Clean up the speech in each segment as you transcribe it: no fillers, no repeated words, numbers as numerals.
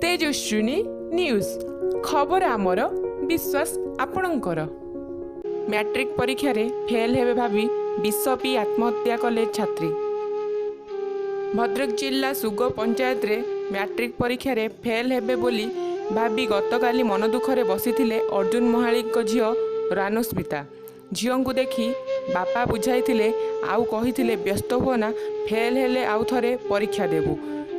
Tejaswini news, ଖବର ଆମର, ବିଶ୍ୱାସ ଆପଣଙ୍କର। ମ୍ୟାଟ୍ରିକ୍ ପରୀକ୍ଷାରେ ଫେଲ୍ ହେବେ ଭାବି ବିଷ ପିଇ ଆତ୍ମହତ୍ୟା କଲେ ଛାତ୍ରୀ। ଭଦ୍ରକ ଜିଲ୍ଲା ସୁଗ ପଞ୍ଚାୟତରେ ମ୍ୟାଟ୍ରିକ୍ ପରୀକ୍ଷାରେ ଫେଲ୍ ହେବେ ବୋଲି ଭାବି ଗତକାଲି ମନଦୁଃଖରେ ବସିଥିଲେ ଅର୍ଜୁନ ମହାଳିକଙ୍କ ଝିଅ ରାନୁସ୍ମିତା। ଝିଅଙ୍କୁ ଦେଖି ବାପା ବୁଝାଇଥିଲେ ଆଉ କହିଥିଲେ, ବ୍ୟସ୍ତ ହୁଅନା, ଫେଲ୍ ହେଲେ ଆଉ ଥରେ ପରୀକ୍ଷା ଦେବୁ।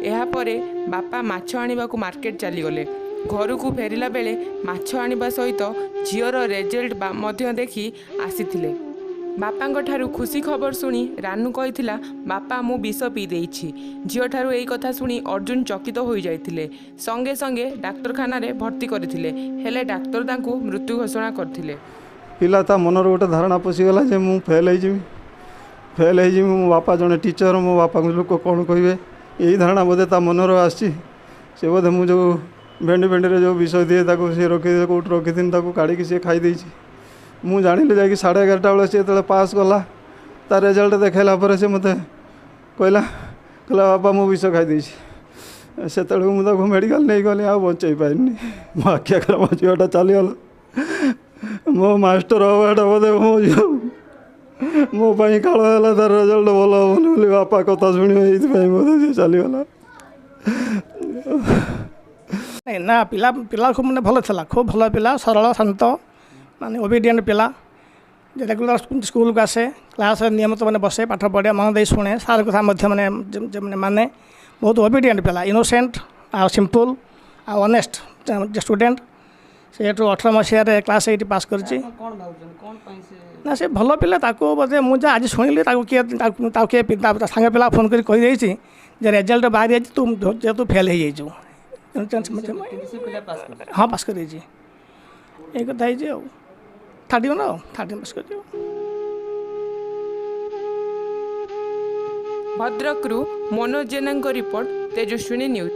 ଏହାପରେ ବାପା ମାଛ ଆଣିବାକୁ ମାର୍କେଟ ଚାଲିଗଲେ। ଘରକୁ ଫେରିଲା ବେଳେ ମାଛ ଆଣିବା ସହିତ ଝିଅର ରେଜଲ୍ଟ ମଧ୍ୟ ଦେଖି ଆସିଥିଲେ। ବାପାଙ୍କଠାରୁ ଖୁସି ଖବର ଶୁଣି ରାନୁ କହିଥିଲା, ବାପା, ମୁଁ ବିଷ ପିଇ ଦେଇଛି। ଝିଅଠାରୁ ଏହି କଥା ଶୁଣି ଅର୍ଜୁନ ଚକିତ ହୋଇଯାଇଥିଲେ। ସଙ୍ଗେ ସଙ୍ଗେ ଡାକ୍ତରଖାନାରେ ଭର୍ତ୍ତି କରିଥିଲେ। ହେଲେ ଡାକ୍ତର ତାଙ୍କୁ ମୃତ୍ୟୁ ଘୋଷଣା କରିଥିଲେ। ପିଲା ତା ମନରେ ଗୋଟେ ଧାରଣା ପଶିଗଲା ଯେ ମୁଁ ଫେଲ୍ ହେଇଯିବି, ଫେଲ୍ ହେଇଯିବି, ମୋ ବାପା ଜଣେ ଟିଚର୍, ମୋ ବାପାଙ୍କୁ ଲୋକ କ'ଣ କହିବେ, ଏଇ ଧାରଣା ବୋଧେ ତା ମନରେ ଆସିଛି। ସେ ବୋଧେ ମୁଁ ଯେଉଁ ଭେଣ୍ଡିରେ ଯେଉଁ ବିଷ ଦିଏ, ତାକୁ ସେ ରଖି କେଉଁଠି ରଖିଥିଲି, ତାକୁ କାଢ଼ିକି ସିଏ ଖାଇ ଦେଇଛି। ମୁଁ ଜାଣିଲି ଯାଇକି 11:30 ବେଳେ। ସେ ଯେତେବେଳେ ପାସ୍ କଲା, ତା ରେଜଲ୍ଟ ଦେଖାଇଲା ପରେ ସେ ମୋତେ କହିଲା, ବାପା, ମୁଁ ବିଷ ଖାଇ ଦେଇଛି। ସେତେବେଳକୁ ମୁଁ ତାକୁ ମେଡ଼ିକାଲ ନେଇଗଲି, ଆଉ ବଞ୍ଚେଇ ପାରିନି। ମୋ ଆଖି ଆଗରେ ମୋ ଝିଅଟା ଚାଲିଗଲା। ମୋ ମାଷ୍ଟର ହେବାଟା ବୋଧେ ମୋ ଝିଅ ମୋ ପାଇଁ କାଳ ହେଲା। ତାର ରେଜଲ୍ଟ ଭଲ ହେବନି ବୋଲି ବାପା କଥା ଶୁଣିବ, ଏଇଥିପାଇଁ ବୋଧେ ସେ ଚାଲିଗଲା। ନାଇଁ ନା, ପିଲା ଖୁବ୍ ମାନେ ଭଲ ଥିଲା, ଖୁବ୍ ଭଲ ପିଲା, ସରଳ, ଶାନ୍ତ, ମାନେ ଓବିଡ଼ିଏଣ୍ଟ ପିଲା। ରେଗୁଲାର ସ୍କୁଲକୁ ଆସେ, କ୍ଲାସ୍ରେ ନିୟମିତ ମାନେ ବସେ, ପାଠ ପଢ଼େ, ମନ ଦେଇ ଶୁଣେ, ସାର୍ କଥା ମଧ୍ୟ ମାନେ ମାନେ ବହୁତ ଓବିଡ଼ିଏଣ୍ଟ ପିଲା, ଇନୋସେଣ୍ଟ ଆଉ ସିମ୍ପଲ୍ ଆଉ ଅନେଷ୍ଟ ଷ୍ଟୁଡେଣ୍ଟ। ସେ ଏଠୁ 18 ମସିହାରେ କ୍ଲାସ୍ 8 ପାସ୍ କରିଛି। ନା, ସେ ଭଲ ପିଲା। ତାକୁ ବୋଧେ ମୁଁ ଯାହା ଆଜି ଶୁଣିଲି, ତାକୁ କିଏ ତା ସାଙ୍ଗ ପିଲା ଫୋନ୍ କରି କହିଦେଇଛି ଯେ ରେଜଲ୍ଟ ବାହାରି ଯାଇଛି, ତୁ ଯେହେତୁ ଫେଲ୍ ହେଇଯାଇଛୁ। ହଁ, ପାସ୍ କରିଯାଇଛି। ଏଇ କଥା ହେଇଛି ଆଉ ଥାର୍ଡ଼ ଇୟର୍, ଆଉ ଥାର୍ଡ଼ ଇୟର୍ ପାସ୍ କରିଛି। ଭଦ୍ରକରୁ ମନୋଜ ଜେନାଙ୍କ ରିପୋର୍ଟ, ତେଜସ୍ୱିନୀ ନ୍ୟୁଜ୍।